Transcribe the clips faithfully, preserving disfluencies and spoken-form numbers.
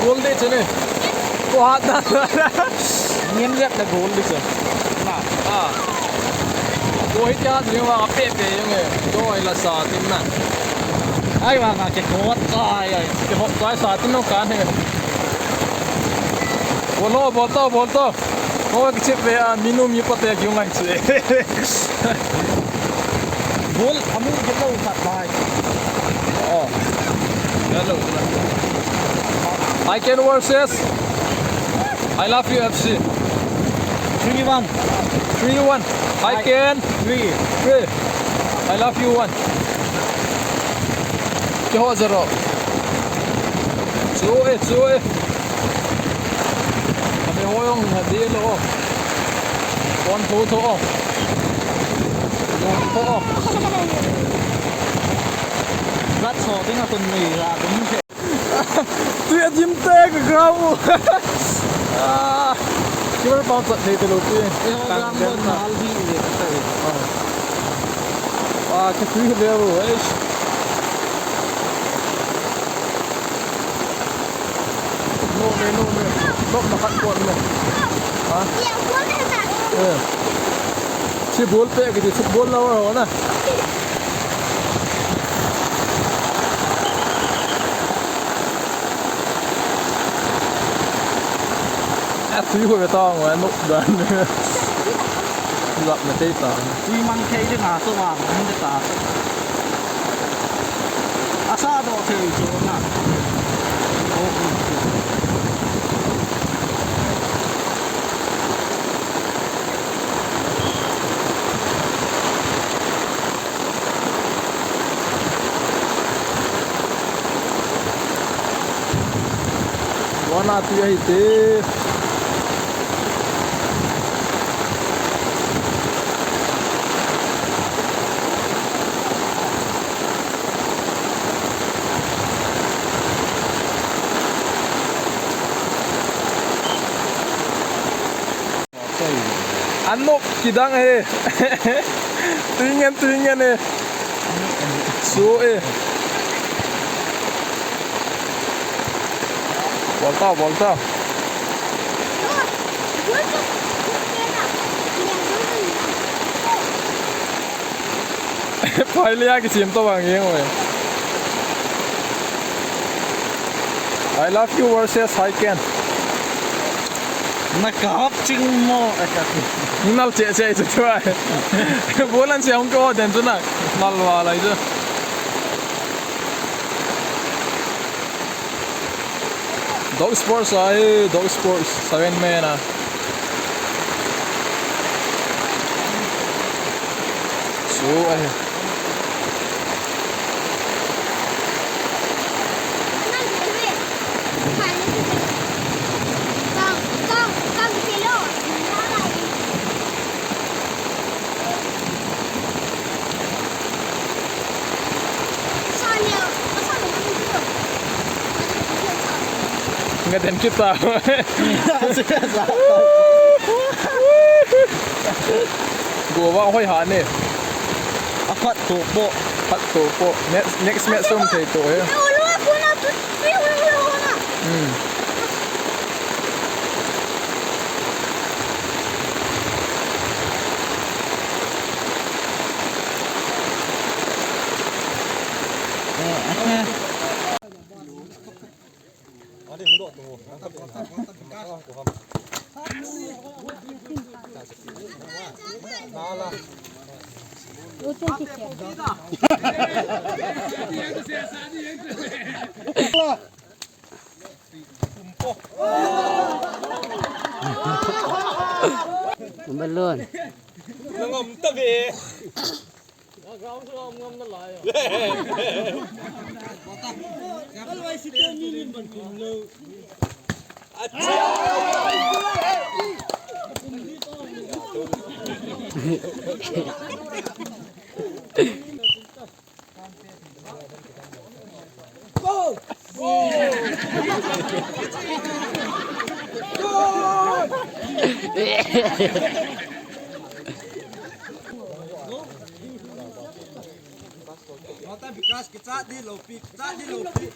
Goal ding chu ne. Ko hat na. Nim jep na goal ding chu. Na. Ah. Ko hi kya ding wa pe pe yung e. Do ai la sa tin na. Ai wa nga ke ko wat ai ai. Ke ho sai sa tin no kan he. Bol o, bol to, bol to. Ko ke chip ve a minu mi pa te yung ai chu. Bol, amu ke to sa bai. Oh. Hello. I can versus I love you F C. Three one. Three one. I I can. Three. Three. I love you one. Ke ho zero. Chu e, chu e. Kami ho yung hadi lo. One two two. One two. That's all. Tingnan ko nila. Tui a dim te ka grau. Ah, kibar pau chat thei te lo tui. Eh, ho, kang grau den na. Mal di le ka tai. Ah. Ah, ka tui le ro, eish. No me, no me. Nok ma khat ko me. Ha? Eh. Si bol pe ki si bol la ho na. A tui ho ve ta ngo, a nok dan. Lap me te ta. Tui mang thei ding a, so ma mang te ta. A sa do thei chu na. Wana tui ahi te. Anok kidang e. Tuingen, tuingen e. Su e. Volta, volta. Pailia kisim to bang yeng we. I love you versus I can. Na kahap ching mo. Nal che che chu tu ai. Bolan se hung ko den tu na. Nal wa lai chu. Dog sports ai, dog sports, seven man a. Su ai. Nga den kita. Go ba hoi ha ne. A phat to po. Phat to po. Next, next match um thei to he. Hmm. Balloon. Nangam ta be. Mata Vikas ke chat di lopi, chat di lopi.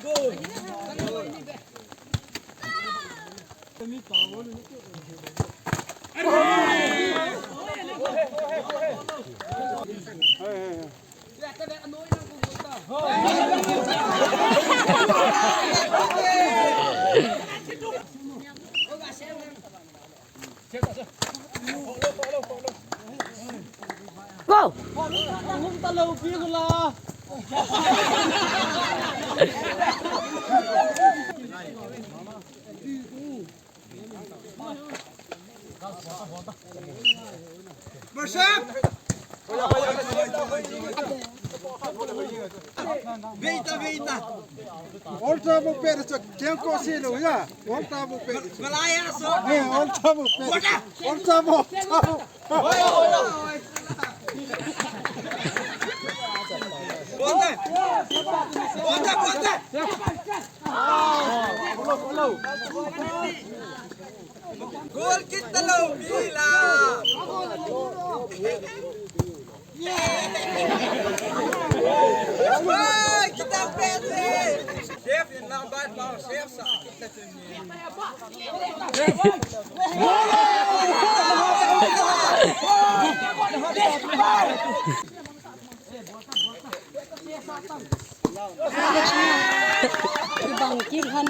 Go! Veita, veita. Olta mo pera chak, keng ko si lo ya. Olta mo pera chak. Malaya so. Eh, olta mo pera. Olta mo. Olta. Olta, olta. Goal kick talou, Mila. Oi, kita pete. Chef in lang bat mau, chef sa. Bang kir han.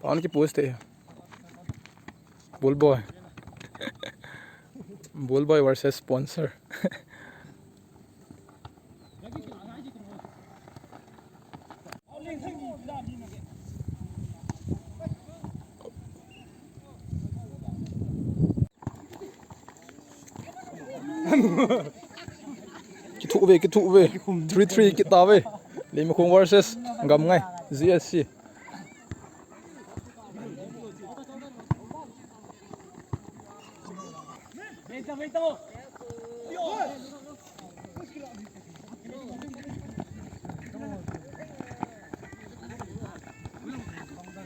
Pawn ki post hai. Ball boy. Ball boy versus sponsor. Kithuh ve, kithuh ve. Three three kit tave. Leimakhong versus Gamngai, G S C.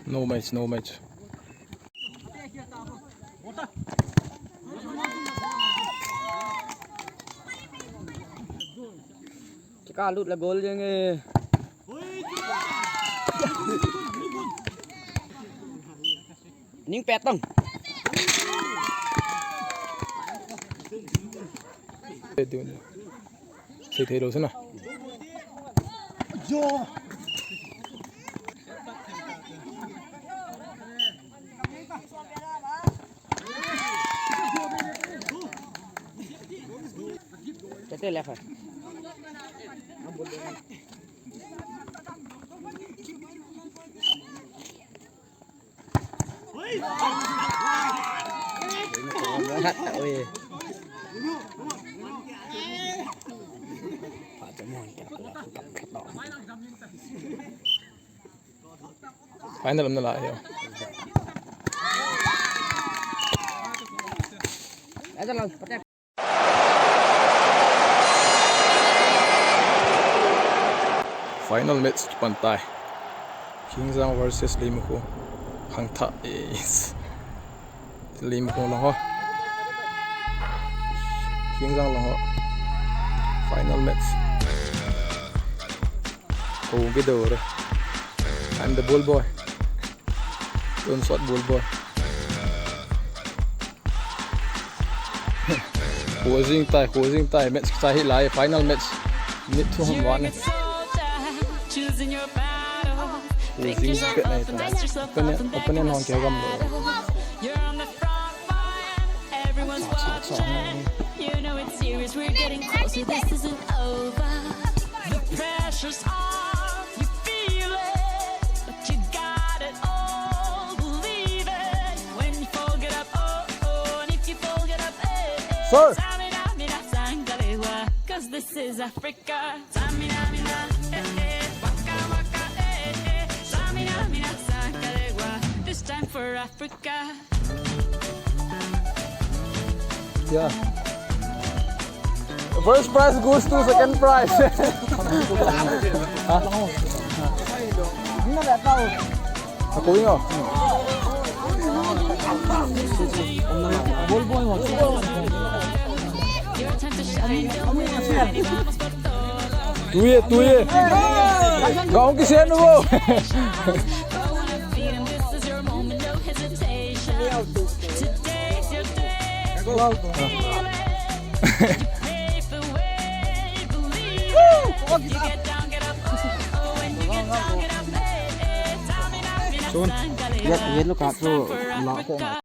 No match, no match. Kikalut la goal jeng e. Ning pet tang. Sei thei lou sina. Tete left hai. Final um nalai ho. Final match kipan tai. Khengjang versus Leimakhong. Khangthah is Leimakhong lang ho. Khengjang lang ho. Final match. Ho ge do re. I'm the ball boy. Tonsot ball boy. Kho jing tai, kho jing tai. Match kichai hi lai, final match. Minute thum ham vat ne. Choosing your battle. Losing pet na ita. Opponent, opponent hong kigam lou. You're on the front line, everyone's watching. You know it's serious, we're getting closer, this isn't over. The pressure's on, you feel it, but you got it all, believe it. When you fold it up, oh, oh, and if you fold it up, eh, eh. Sir. Samina, mina, sangalewa, 'cause this is Africa. Samina, mina, eh, eh, waka, waka, eh, eh. Samina, mina, sangalewa, this time for Africa. Yeah. First prize goes to second prize. Hah? Ako yun, oh. Tuye, tuye. Gaon ki senu wo. Chun. Ye, ye lo ka chu la ko.